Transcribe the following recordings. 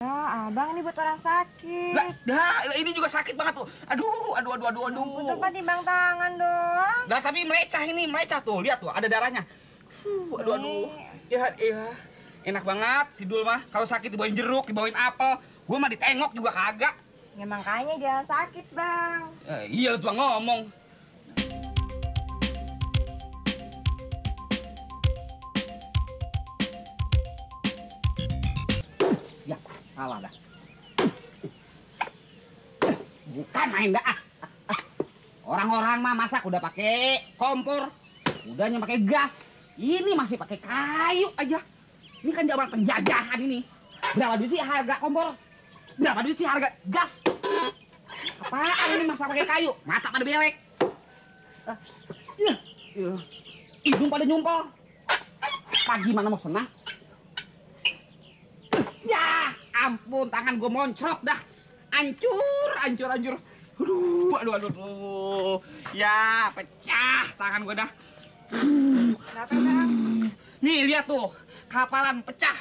Ya, abang ini buat orang sakit. Lah, ini juga sakit banget tuh. Aduh. Tempat timbang tangan dong. Lah, tapi melecah tuh. Lihat tuh, ada darahnya. Aduh. Ya. Enak banget si Dul mah. Kalau sakit dibawain jeruk, dibawain apel. Gua mah ditengok juga kagak. Ya makanya jangan sakit, Bang. Iya, tuh ngomong. Ya, salah dah. Bukan main dah. Orang-orang mah masak udah pakai kompor, udahnya pakai gas. Ini masih pakai kayu aja. Ini kan zaman penjajahan ini. Berapa duit sih harga kompor? Berapa duit sih harga gas? Apaan ini masak pakai kayu? Mata pada belek. Hidung pada nyumpol. Pagi mana mau senang? Ya ampun, tangan gue moncrot dah. Hancur. Aduh. Ya, pecah tangan gue dah. Kenapa, Bang? Nih, lihat tuh. Kapalan pecah.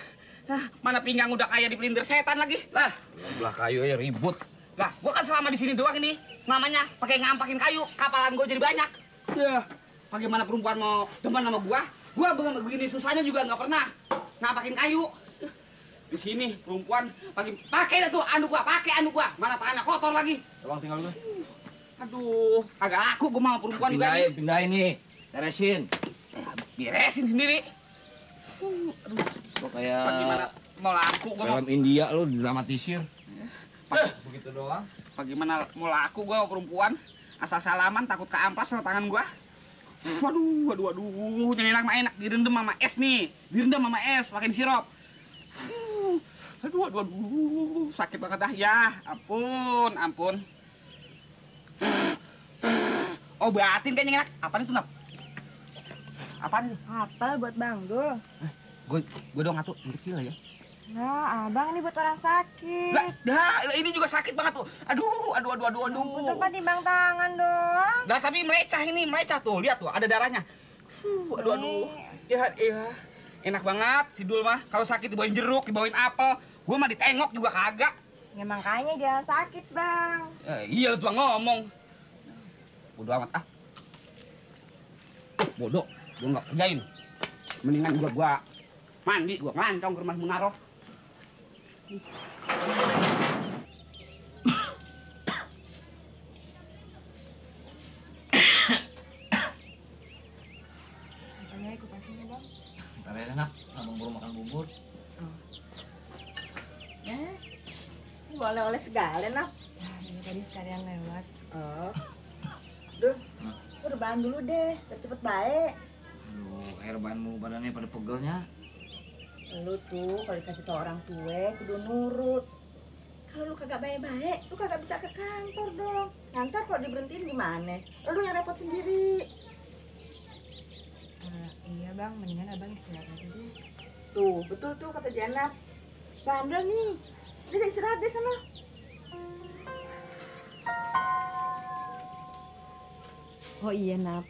Mana pinggang udah kayak dipelintir setan lagi. Lah, belah kayu aja ribut. Lah, gue kan selama di sini doang ini. Namanya pakai ngampakin kayu, kapalan gue jadi banyak. Ya, bagaimana perempuan mau demen sama gue? Gue begini susahnya juga nggak pernah ngampakin kayu. Di sini perempuan pakai tuh anduk gua, mana tangannya kotor lagi. Bang, tinggal dulu. Aduh, agak laku gua sama perempuan juga nih. Pindahin nih, beresin. Beresin sendiri. Kok kayak Bagaimana mau laku gua mau film India lu dramatisir. Begitu doang. Bagaimana mau laku gua sama perempuan? Asal salaman takut keamplas sama tangan gua. Waduh, yang enak direndam sama es nih. Direndam sama es, pakai sirup. Aduh, sakit banget dah. Ya, ampun. Obatin kayaknya enak. Apaan itu, Nap? Apaan itu? Apel buat Bang Dul. Gue dong atuh, yang kecil ya. Ya, abang ini buat orang sakit. Lah, ini juga sakit banget tuh. Aduh. Tempat timbang tangan dong. Lah, tapi melecah tuh. Lihat tuh, ada darahnya. Aduh. Ya. Enak banget si Dul mah. Kalau sakit dibawain jeruk, dibawain apel. Gua mah ditengok juga kagak. Ya makanya jangan sakit, Bang. Iya, tuh ngomong. Bodoh amat ah. Bodoh, gua nggak kerjain. Mendingan gua mandi, gua ngelancong ke rumah Munaroh. Katanya kupasnya, Bang. Ntar ya, Nak. Abang baru makan bubur. Ini oleh-oleh segala, Nak. Nah, ini tadi sekalian lewat. Oh. Duh, lu rebahan dulu deh, cepet baik. Aduh, air banmu badannya pada pegelnya. Lu tuh kalau dikasih tau orang tua, kudu nurut. Kalau lu kagak baik-baik, lu kagak bisa ke kantor dong. Kantor kalau diberhentiin gimana? Lu yang repot sendiri. Iya, Bang. Mendingan abang istirahat aja deh. Tuh, betul tuh kata Janab. Bandel nih. Udah istirahat deh sana. Oh iya, Nap.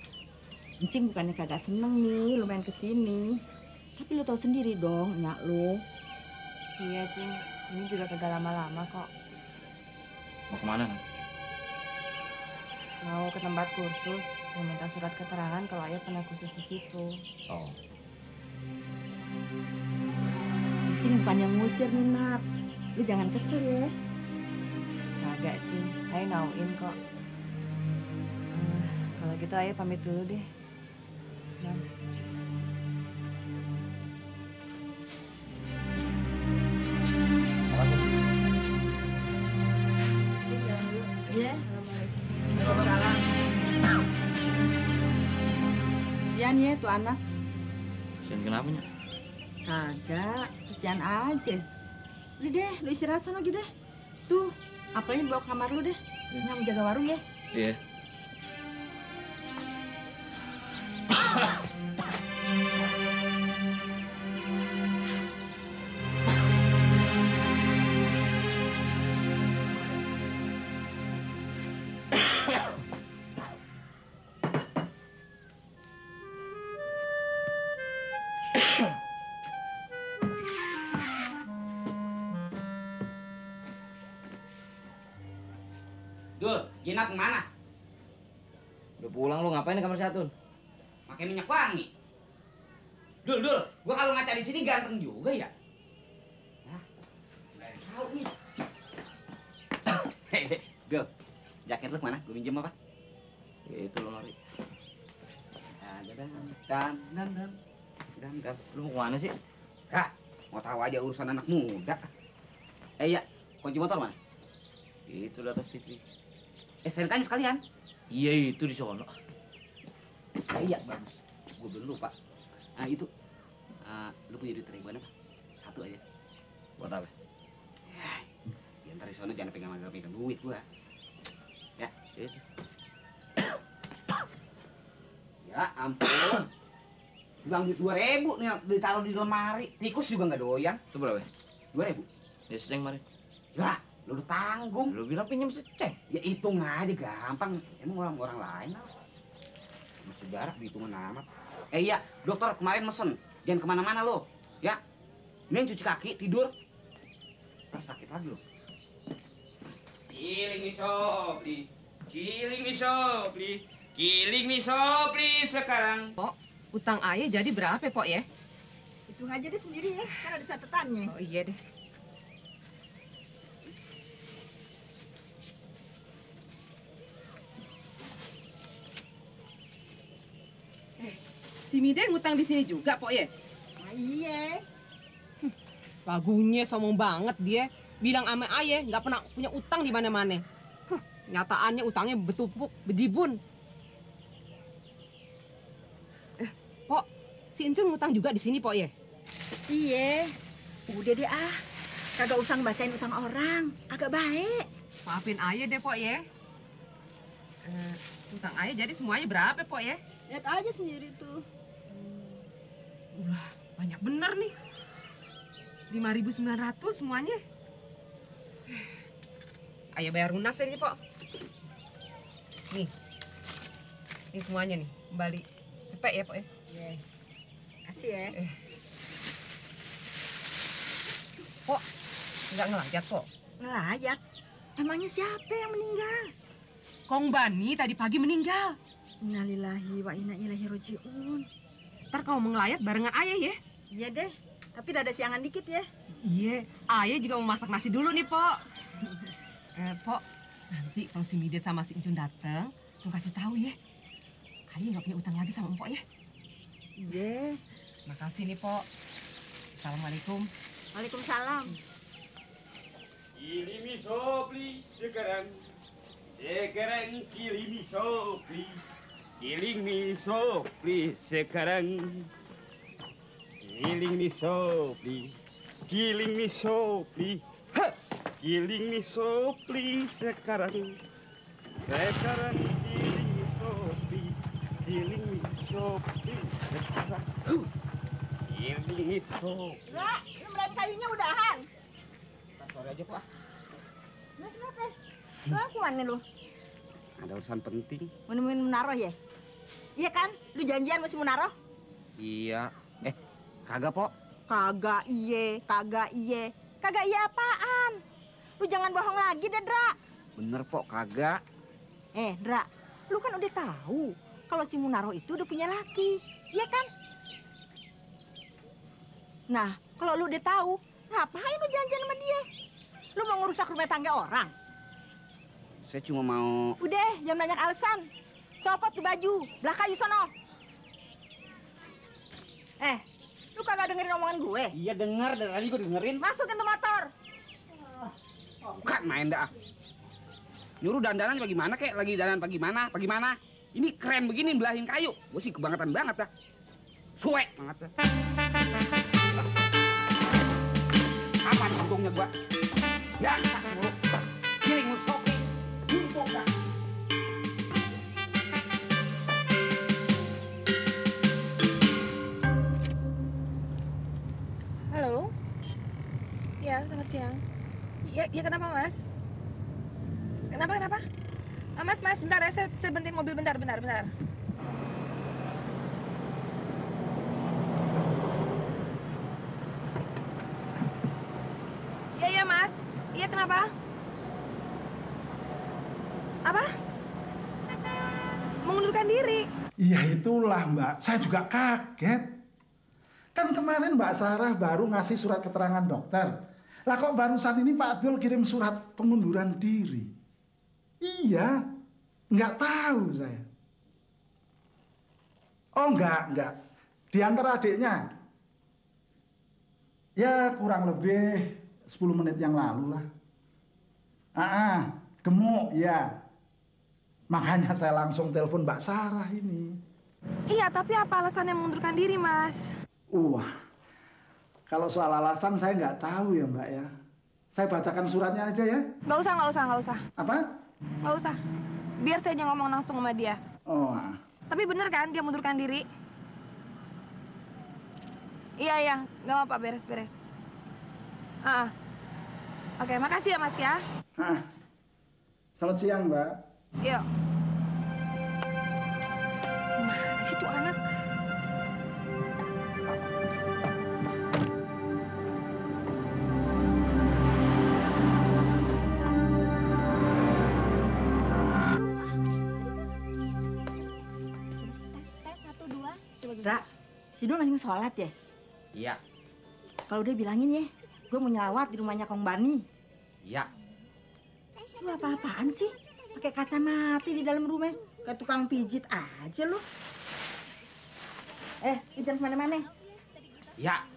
Encing bukannya kagak seneng nih lu main kesini. Tapi lu tahu sendiri dong, nyak lu. Iya, Cing. Ini juga kagak lama-lama kok. Mau kemana, Nak? Mau ke tempat kursus, mau minta surat keterangan kalau ayah pernah kursus di situ. Oh. Encing bukannya ngusir nih, Nap. Lu jangan kesel ya. Kagak, Cing. Ayah nauin kok. Kalau gitu ayah pamit dulu deh. Bang. Iya. Waalaikumsalam. Kesian ya tuh anak. Kesian kenapa, Nyak? Kagak, kesian aja. Udah deh, lu istirahat sana gitu deh. Tuh, apalagi bawa ke kamar lu deh. Yang menjaga warung ya. Iya. Dul, Jinat kemana? Udah pulang lu ngapain di kamar Satun? Pakai minyak wangi. Dul, gua kalau ngaca di sini ganteng juga ya. Hah? Nggak tahu nih. Hehehe, Dul, jaket lu kemana? Gua minjem apa? Itu lo Mari. Dan. Lu mau kemana sih? Hah, mau tahu aja urusan anak muda. Iya, kunci motor mana? Itu di atas TV. STNK-nya sekalian. Iya itu di sono. Iya, bagus. Gua belum lupa. Nah, itu. Lu punya duit ribuan apa? Satu aja. Buat apa? Ya, ntar di sana jangan pegang duit gua. Ya, Itu. ya ampun. Bilang duit 2.000 nih ditaruh di lemari. Tikus juga nggak doyan. Itu berapa? 2.000. Ya sedang Mari. Lah, lu udah tanggung. Lu bilang pinjam seceng. Ya hitung aja gampang. Emang orang lain lah. Masih jarak dihitungan amat. Iya, dokter kemarin mesen. Jangan kemana-mana lo. Ya. Ini cuci kaki, tidur. Ntar sakit lagi lo. Kiling misopli. Kiling misopli sekarang. Pok, utang ayah jadi berapa, Pok ya? Hitung aja deh sendiri ya, kan ada catatannya. Oh iya deh. Si Mide ngutang di sini juga, Pok ya? Nah, iya. Lagunya sombong banget dia. Bilang sama ayah nggak pernah punya utang di mana-mana. Nyataannya utangnya betumpuk, bejibun. Pok, si Encun ngutang juga di sini, Pok ya? Iya. Udah deh ah. Kagak usah bacain utang orang. Kagak baik. Maafin ayah deh, Pok ya. Utang ayah jadi semuanya berapa, Pok ya? Lihat aja sendiri tuh. Wah, banyak bener nih. 5.900 semuanya. Ayah bayar lunas ini, Pok. Nih. Ini semuanya nih, kembali. Cepet ya, Pok ya. Iya. Kasih ya. Pok, nggak ngelayat, Pok. Ngelayat. Emangnya siapa yang meninggal? Kong Bani tadi pagi meninggal. Innalillahi wa inna ilaihi rajiun. Ntar kau ngelayat barengan ayah ya. Iya deh. Tapi udah ada siangan dikit ya. Iya, ayah juga mau masak nasi dulu nih, Pok. Pok, nanti kalau si Mide sama si Encun dateng, lu kasih tahu ya. Ayah nggak punya utang lagi sama Empok ya. Iya. Makasih nih, Pok. Assalamualaikum. Waalaikumsalam. Kili misopli sekarang kili misopli. Kiling misopli sekarang. Kiling misopli. Kiling misopli. Ha! Kiling misopli sekarang. Sekarang kiling misopli. Kiling misopli sekarang. Kiling misopli. Ra, lembaran kayunya udahan. Sore aja, Pak. Nah, kenapa? Lu kemana lu? Ada urusan penting. Mau nemuin Munaroh ya? Iya kan? Lu janjian masih Munaroh? Iya. Kagak, Pok. Kagak iye, kagak iye. Kagak iye apaan? Lu jangan bohong lagi deh, Dra. Bener, Pok, kagak. Dra, lu kan udah tahu kalau si Munaroh itu udah punya laki. Iya kan? Nah, kalau lu udah tahu, ngapain lu janjian sama dia? Lu mau ngerusak rumah tangga orang? Saya cuma mau... Udah, jangan banyak alasan. Copot tuh baju, belah kayu sono. Lu kagak dengerin omongan gue? Iya, denger. Dari tadi gue dengerin. Masukin tuh motor. Bukan main dah. Nyuruh dandanan bagaimana, kek? Lagi dandan bagaimana? Ini keren begini, belahin kayu. Gue sih kebangetan banget dah. Suek banget dah. Apa untungnya gua? Ya, tak mulu. Kiling musoki. Untung dah. Halo? Ya, selamat siang. Ya kenapa, Mas? Kenapa? Mas, bentar ya, saya berhentiin mobil bentar. Iya, Mas. Iya, kenapa? Apa? Mengundurkan diri? Iya itulah Mbak, saya juga kaget. Kan kemarin Mbak Sarah baru ngasih surat keterangan dokter. Lah kok barusan ini Pak Dul kirim surat pengunduran diri? Iya, nggak tahu saya. Oh enggak. Di antara adiknya. Ya kurang lebih 10 menit yang lalu lah. Gemuk ya. Makanya saya langsung telepon Mbak Sarah ini. Iya, tapi apa alasannya mengundurkan diri, Mas? Wah, kalau soal alasan saya nggak tahu ya Mbak ya. Saya bacakan suratnya aja ya. Nggak usah. Apa? Nggak usah. Biar saya aja ngomong langsung sama dia. Oh. Tapi bener kan dia mundurkan diri? Iya, nggak apa-apa, beres-beres. Oke, makasih ya Mas ya. Selamat siang Mbak. Yuk. Mana sih tuh anak? Ra, si Dul masih sholat ya? Iya. Kalau udah bilangin ya, gue mau nyelawat di rumahnya Kong Bani. Iya. Lu apa-apaan sih? Pakai kacamata di dalam rumah, kayak tukang pijit aja lu. Jangan kemana-mana. Iya.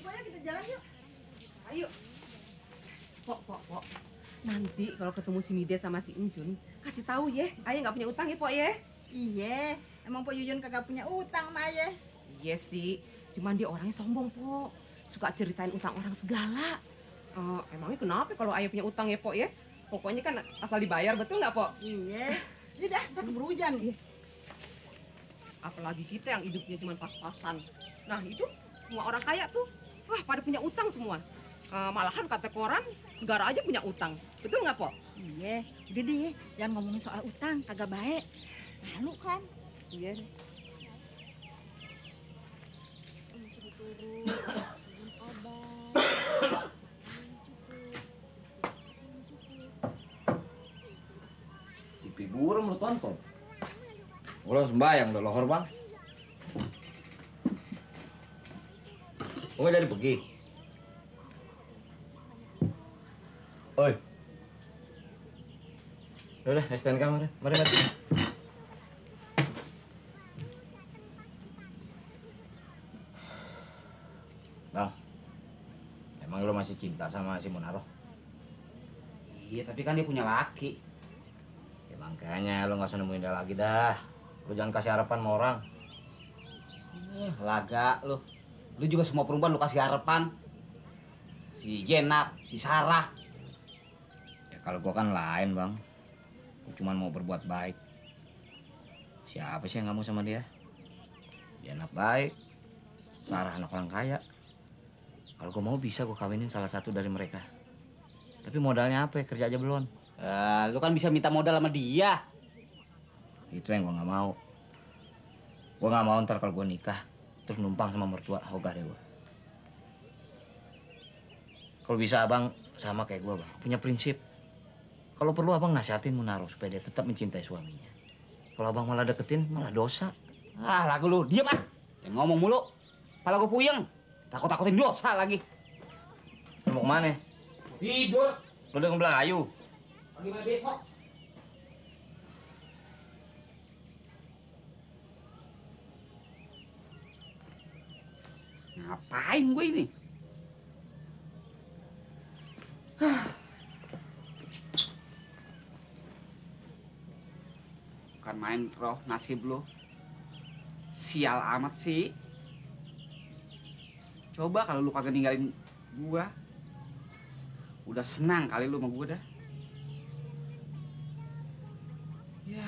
Pokoknya kita jalan yuk. Ayo. Pok. Nanti kalau ketemu si Mida sama si Encun, kasih tahu ya, ayah nggak punya utang ya, Pok ya. Iya, emang Po Yuyun kagak punya utang sama ayah. Iya sih, cuman dia orangnya sombong, Pok. Suka ceritain utang orang segala. Emangnya kenapa kalau ayah punya utang ya, Pok ya? Pokoknya kan asal dibayar, betul nggak, Pok? Iya. Udah, keburu hujan. Apalagi kita yang hidupnya cuma pas-pasan. Nah, itu semua orang kaya tuh, wah pada punya utang semua. Malahan kata koran, negara aja punya utang. Betul nggak, Pok? Iya, udah deh, jangan ngomongin soal utang, kagak baik. Malu kan? Iya. TV burung lu tonton. Ulang sembayang udah lohor bang. Mau nggak jadi pergi? Oi. Udah, STNK mari. Mari. Bang, emang lu masih cinta sama si Munaro? Iya, tapi kan dia punya laki. Ya makanya lu nggak usah nemuin dia lagi dah. Lu jangan kasih harapan sama orang. Laga lu. Lu juga semua perempuan lu kasih harapan. Si Jenap, si Sarah. Ya kalau gua kan lain bang. Gua cuma mau berbuat baik. Siapa sih yang nggak mau sama dia? Dia anak baik. Sarah anak orang kaya. Kalau gua mau bisa gua kawinin salah satu dari mereka. Tapi modalnya apa ya? Kerja aja belum. Lu kan bisa minta modal sama dia. Itu yang gua nggak mau. Gua nggak mau ntar kalau gua nikah terus numpang sama mertua hogar ya gua. Kalau bisa abang sama kayak gua bang, punya prinsip. Kalau perlu abang nasihatin Munaro supaya dia tetap mencintai suaminya. Kalau abang malah deketin malah dosa. Lagu lu, diam ah. Jangan ngomong mulu. Kepala gua puyeng. Takut-takutin dosa lagi. Lu mau kemana? Tidur. Lu udah ngebelayu. Bagaimana besok? Ngapain gue ini? Bukan main roh nasib lo. Sial amat sih. Coba kalau lu kagak ninggalin gua. Udah senang kali lu sama gua dah. Ya,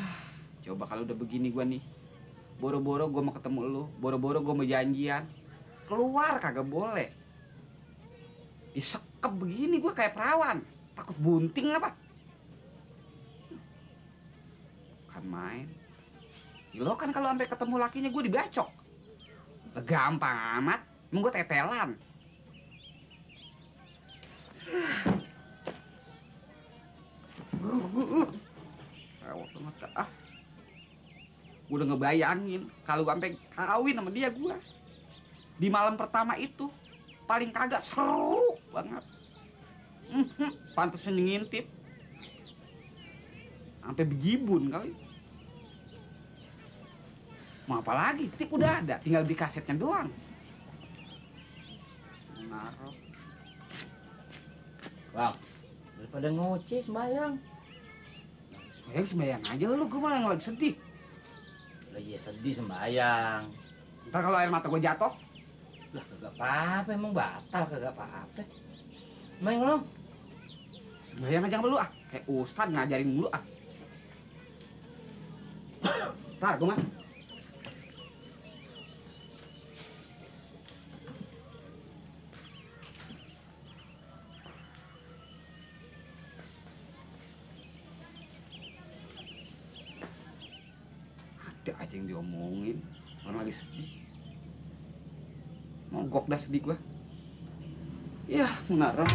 coba kalau udah begini gua nih. Boro-boro gua mau ketemu lu, boro-boro gua mau janjian. Keluar kagak boleh. Disekep begini gua kayak perawan. Takut bunting apa? Kan main. Lo kan kalau sampai ketemu lakinya gue dibacok. Gampang amat. Emang gue tetelan. Ah, gue udah ngebayangin kalau sampai kawin sama dia gue. Di malam pertama itu paling kagak seru banget. Pantasnya ngintip. Sampai bejibun kali. Mau apa lagi? Tip udah ada, tinggal beli kasetnya doang. Naruh. Bang, daripada ngoceh sembayang. Sembayang aja lu, gue malah lagi sedih. Lah iya sedih sembayang. Ntar kalau air mata gue jatuh, Lah kagak apa-apa, emang batal kagak apa-apa. Main lo. sembayang aja lu ah. Kayak ustad ngajarin mulu ah. Ntar gue mah. Ada aja yang diomongin. Orang lagi sedih. Mogok dah sedih gua. Ya, Munarah.